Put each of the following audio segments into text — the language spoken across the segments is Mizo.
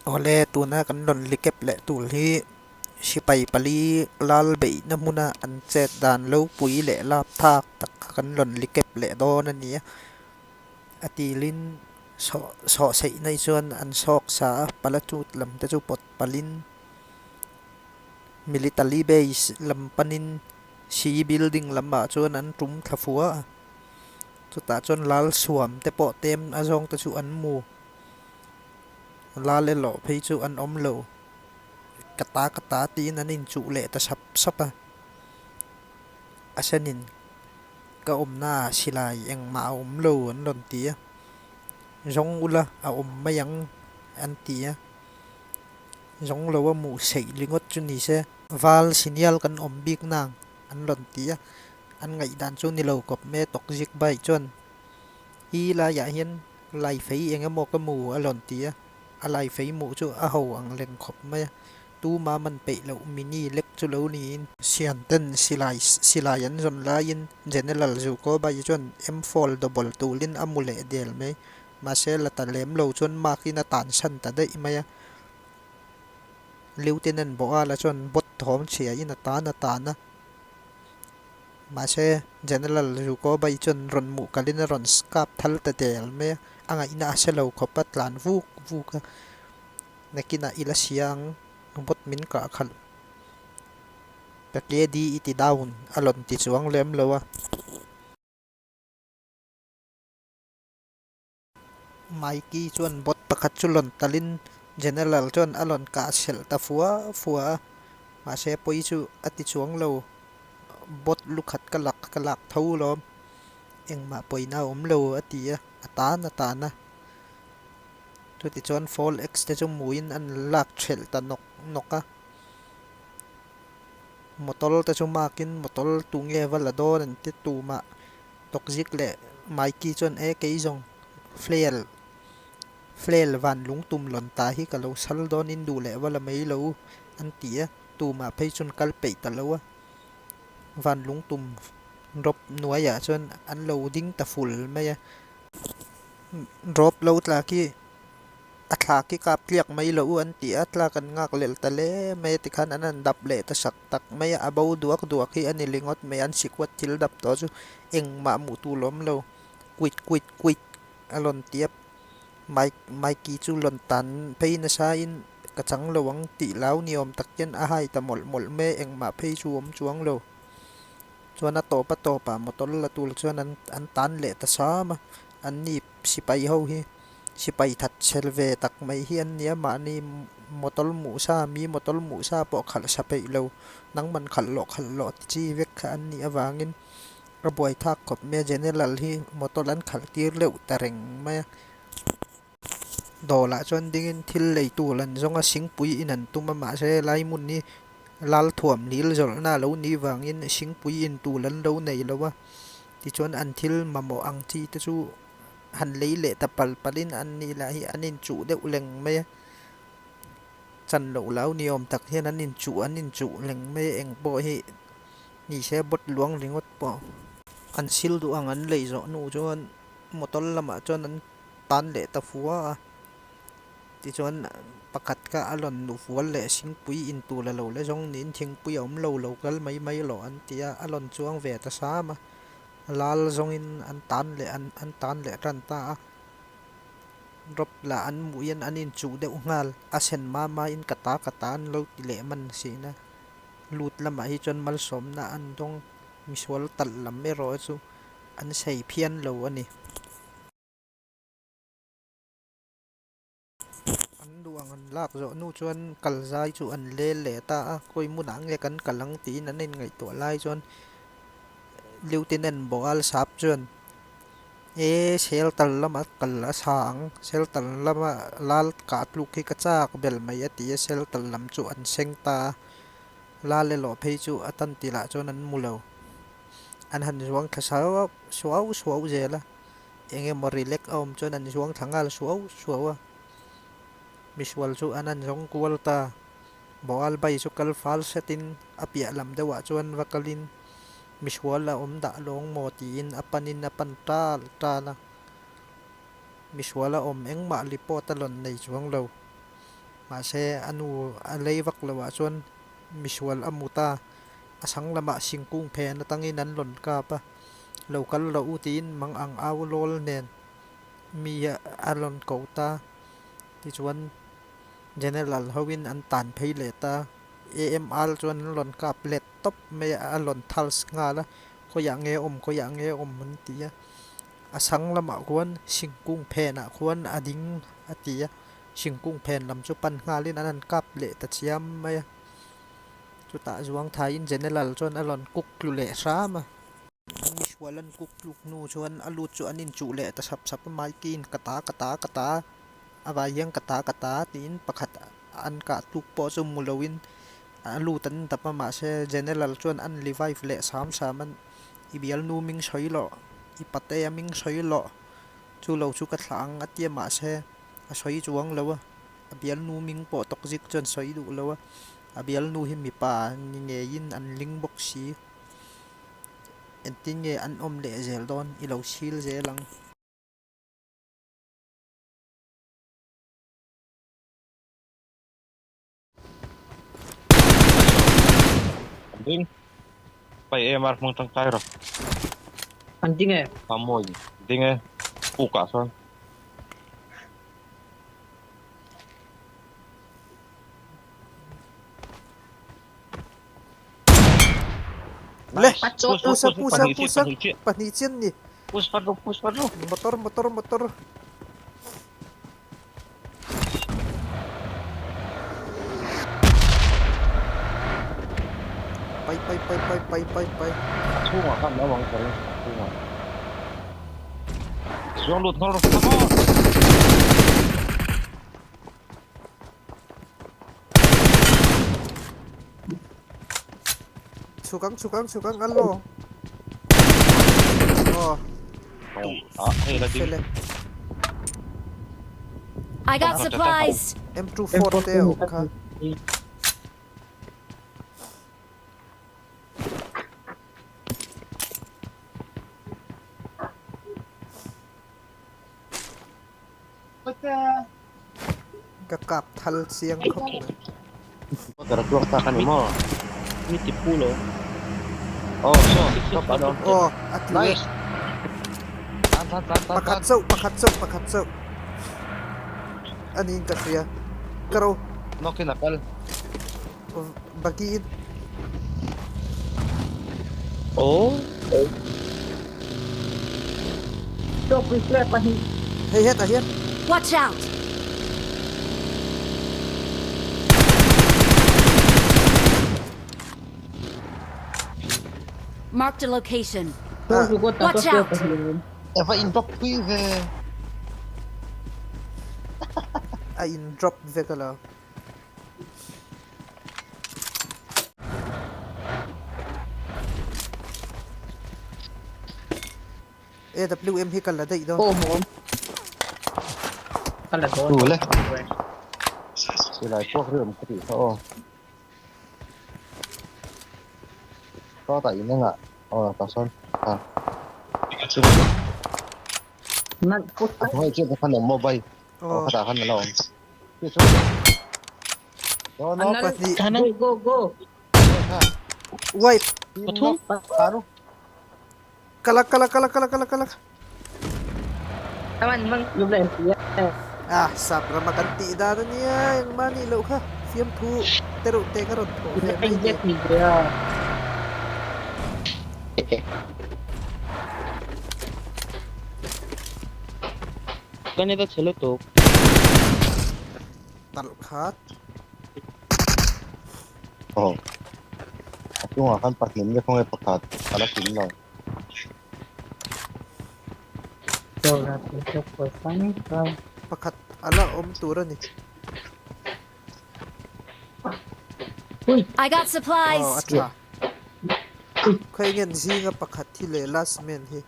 Awle, tuna kan rawn likep leh tur hi sipai pali lal beihna hmuna an chet dan lo pui leh lap thak tak kha kan rawn likep leh dawn a ni a. A tilin sawh seihna hi chuan an sawk sa a, parachute lam te chu pawt palhin military base lam panin si building lamah chuan an tum thla fua a. Chutah chuan lal suam te pawh tem a zawng te chu an mu. Lal erawh phei chu an awm lo. Ka ta ka ta tiin an inchuh leh ta sap sap a. A senin ka awmna ah silai engmah a awm lo an rawn ti a. Zawng ula a awm mai ang an ti a. Zawng lo a hmuh seih ringawt chu ni se. Val sinial kan awm bik nang an rawn ti a. An ngaihdan chu ni lo kawp me tawk zik bai chuan i laiah hian Laifei eng emaw ka mu a rawn ti a, a laifei muh chu a ho ang leng khawp mai a, tuma man peih loh mini lek chu lo niin. Sianten silai silai an zawn laiin General Zukobai chuan M-four double tulin a mu leh del mai, mahse la ta lem lo chuan mark-in a tansan ta daih mai a, Lieutenant Boala chuan bot thawm chhiain a tan a tan a. Mahse, General Zukobai chuan rawn hmuh kalin a rawn kap thal ta del mai a, a ngaihna a hre lo khawp a tlan vuk vuk a, nakinah i la sia ang, bot min kah khalh ka KD i ti down a rawn ti chuang lem lo a. Mikey chuan bot pakhat chu lawn talin General chuan a lawn kah chhelh ta fua fua a, mahse pawi chu a ti chuang lo, bot lu khat ka lak ka lak tho lawm, engmah pawina a awm lo a ti a, a tan a tan a. Chutichuan Fall X te chu muin an lak thelh ta nawk nawk a, motor te chu makin motor tunge va la dawn an ti tumah. Tawkzik leh Mikey chuan e kei zawng Flail Flail van lungtum lawn ta hi ka lo sal dawn in duh leh va la mai lo an ti a, tumah phei chuan kal peih ta lo a. Van lungtum drop hnuaiah chuan an lo ding ta ful mai a. Drop lo tla khi A thla khi kap tliak mai lo u an ti a, tlak an nghak lel ta hle mai a tikhan an han dap leh ta sak tak mai a, a bo duak duak hi a ni ringawt mai an sikuat thil dap tawh chu engmah hmuh tur a awm lo quit quit quit a rawn ti a, Mike Mikey chu rawn tan phei nasa in ka chang lo ang tih lau ni awm tak hian a hai ta mawlh mawlh mai a, engmah phei chu a awm chuang lo. Chuan a tawp a tawpah motor la tur chuan an an tan leh ta sam a, an ni sipai ho hi. Sipai that chhel ve tak mai hi an nia, mahni motor hmuh sa, mi motor hmuh sa pawh khalh sa peih lo, nangman khalh lawh khalh lawh ti chi vek kha an nih avangin a buai thak khawp mai a, General hi motor an khalh tir leuh ta reng mai a. Dawlah chuan dingin thil lei tur an zawng a, Singpui in an tum a, mahse lai hmun hi Lalthuam lil zawlhna a lo nih vangin Singpui in tur an lo nei lo a, tichuan an thil mamawh ang chi te chu han lei leh ta pal palin an nih lah hi an inchuh deuh leng mai a, chan loh lau ni awm tak hian an inchuh an inchuh leng mai a, eng pawh hi ni se bawt luang ringawt pawh an sil duh ang an lei zawh hnu chuan motor lamah chuan an tan leh ta fua a, tichuan pakhat kha a rawn luh fual leh thingpui in tur a lo la zawng niin thingpui a awm lo lo kal mai mai lawh an ti a, a rawn chuang ve ta sam a. Lal zawngin an tan leh an an tan leh tan ta a, drop lah an hmuh hian an inchuh deuh nghal, a sen ma main ka ta ka ta an lo ti leh man sihna lut lamah hi chuan malsawmna an dawng misual talh lam erawh chu an sei phian lo a ni. An duh ang an lak zawh hnu chuan kal zai chu an lel leh ta a, khawi hmunah nge kan kal ang tiin an inngaihtuah lai chuan Lieutenant Boal Sap chuan E shelter lama kal a sa ang, shelter lama lal kah tluk hi ka chak bel mai a ti a, shelter lam chu an seng ta a, lal erawh phei chu a tan tih lah chuan an mu lo, an han zuang thla suau suau zel a. Eng emaw rilek a awm chuan an zuang thla nghal suau suau a, misual chu an han zawng kual ta. Boal bai chu kal fal hretin a piah lam deuhah chuan va kalin misual a awm dah lawng maw tiin a panin a pan tal tal a, misual a awm engmah report a lawn nei chuang lo. Mahse a nu a lei vak loh ah chuan misual a mu ta. A chhang lamah singkung phen atangin an rawn kap a, lo kal rawh u tiin mang ang au lawl nen mi a rawn ko ta. Tichuan General hoin an tan phei leh ta. AMR chuan an rawn kap let tawp mai a, a rawn thals nghal a, khawiah nge awm, khawiah nge awm an ti a. A chhang lamah khuan singkung phenah khuan a ding a ti a, singkung phen lam chu pan nghalin an han kap leh ta chiam mai a. Chutah zuang thaiin General chuan a rawn kuk tlu leh hram a. An misual an kuk tluk hnu chuan a lut chu an inchuh leh ta sap sap a, Mikey-in ka ta ka ta ka ta, a vai hian ka ta ka ta tiin pakhat an kah tluk pawh chu mu loin a lut an dap a, mahse General chuan an revive leh sam sam a, I bialnu ming sawi loh, i patea ming sawi loh, chu lo chu ka thlah ang a tia mahse a sawi chuang lo a, a bialnu ming pawh tawkzik chuan sawi duh lo a. A bialnu hi mipa ni ngeiin an ling bawk si. Engtin nge an awm leh zel dawn i lo chhil zel ang. An ding. Pai em ar hmang tangkai rawh. An ding e. A mawi ding e. Pukah sawn. Le pusa pusa pusa pahnih chian ni push vat ru push vat ru motor motor motor pai pai pai pai pai pai pai a chhungah khan lo ang ka ring a chhungah zuang lut nghal ru come on Chhuk ang chhuk ang chhuk ang an lo. Aw. Ah, hei la ding. I got supplies. M24 te a awm kha. Ka kap thal chiang khawp mai. Ka chuak tak ani maw? Mi ti phu lo. Oh, so, stop ano. Oh, a tlu e. Nice. Tan tan tan tan. Pakhat chauh, pakhat chauh, pakhat chauh. Ani in ka hria. Ka ro. Knock in a kal. Buggy in. Oh. Stop reflect pahnih. Hei hetah hian. Watch out! Marked a location. Ah. Watch out! Eva in drop pui ve. A in drop vek alo. AWM hi ka la daih dawn. Aw maw. Ka la dawn. Tu le. Silai puak ri awm ka tih kha aw. Sawtah in engah aw tah sawn ah. Nan put. A hnuai chiah te khan awm maw bai. Aw. Khatah khan a la awm. No no Pahnih. Go go go. Wipe. Pathum. Kala kala kala kala kala kala. Taman bang yung la Ah, sap rama kan tih dan ania engmah nih loh kha fiamthu te reuh te ka rawn thawh ve mai ni. Kan ita chhelo tuk. Talh khat. Aw. A chungah khan pahnih nge khawnge pakhat a la kim lo. Pakhat a la awm tur a ni. I got supplies. Aw a tha. Khawnge zinga pakhat hi leh last man hi.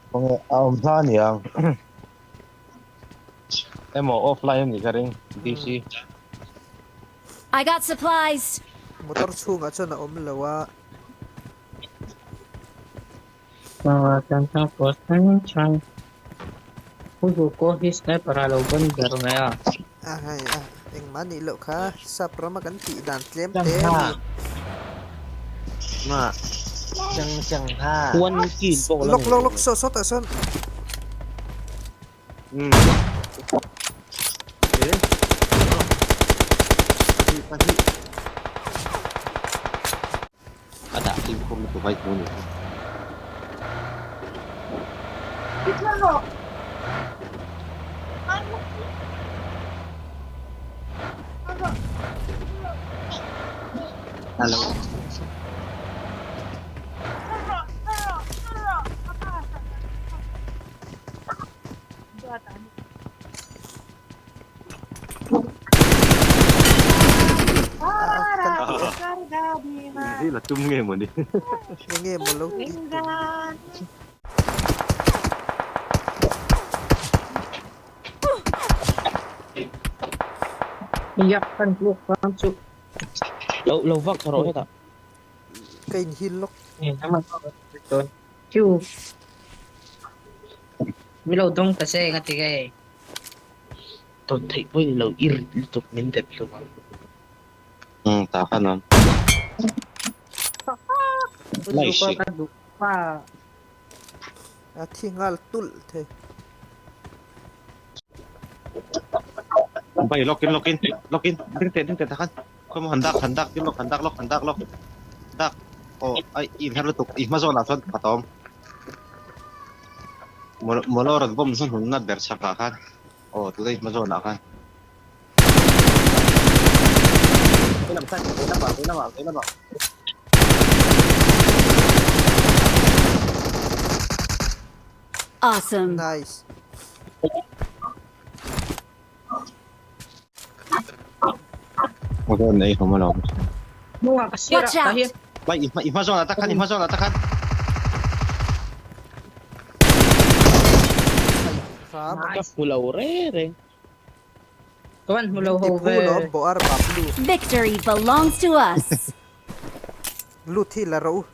Khawnge a awm hla a niang. Emaw offline a nih ka ring DC. I got supplies. Motor chhungah chuan a awm lo a. A hei a engmah nih loh kha sap rama kan tih dan tlem te a ni. Lawk lawk lawk saw sawtah sawn. A dah fimkhur lutuk a i hmu a nih kha. Hello. Hi la tum nge mawni. Enge maw lo tih tum. Yak kan tluk fam chu. Lo lo vak rawh hetah. Ka in hil lawk. Chu. Mi lo dawng ta che nga ti nge. Tawn theih pawh in lo i rit lutuk min dep hlum ang. Umm tah khan awm. Nice. A thi nghal tulh thei. Bai lawk in lawk in lawk in ding teh ding teh tah khan khawi maw han dak han dak ding lawk han dak lawk han dak lawk dak aw ai i inher lutuk i hma zawnah chuan pakhat a awm. Motor an bomb hnuhnunna ber chhakah khan aw tuna i hma zawnah khan. Awesome. Nice. Motor nei hlawm alawm. Watch out. Vai i hma i hma zawnah tak khan i hma zawnah tak khan. Ka hmu lo reng reng. Min ti phu lawm Boar Bablu. Victory belongs to us. Lut hi la rawh u.